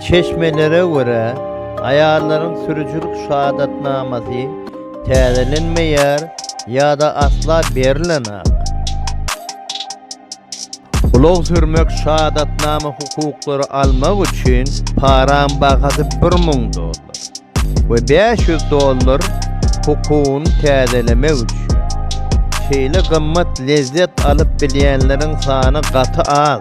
Çeşmelere görä, aýallaryň sürüjilik şahadatnamasy täzelenmeýär ýa-da asla berilenok. Ulag sürmek şahadatnama hukuklary almak üçin paraň bahasy 1000 dollar we 500 dollar hukugyny täzelemek üçin. Şeýle gymmat lezzet alyp bilýänleriň sany gaty az.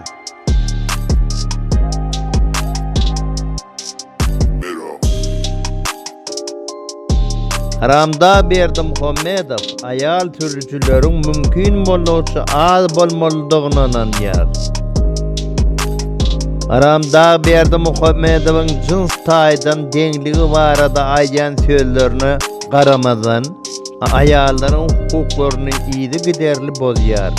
Haramdag Berdimuhamedow aýal sürüjileriň mümkin boldugyça az bolmalydygyna ynanýar. Haramdag Berdimuhamedowyň jyns taýdan deňligi barada aýdýan sözlerine garamazdan, aýallaryň hukuklaryny yzygiderli bozýar.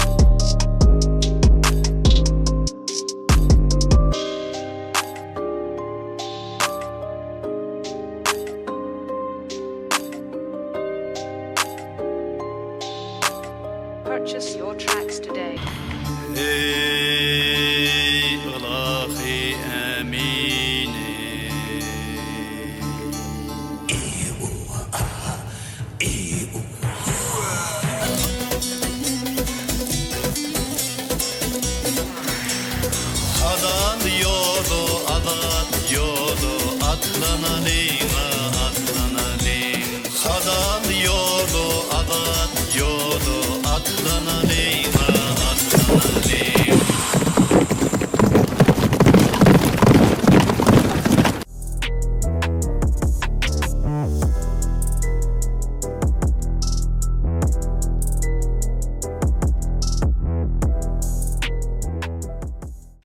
Purchase your tracks today. Eý ylahy ämini. Halal ýola azat ýola atlanalyň-a.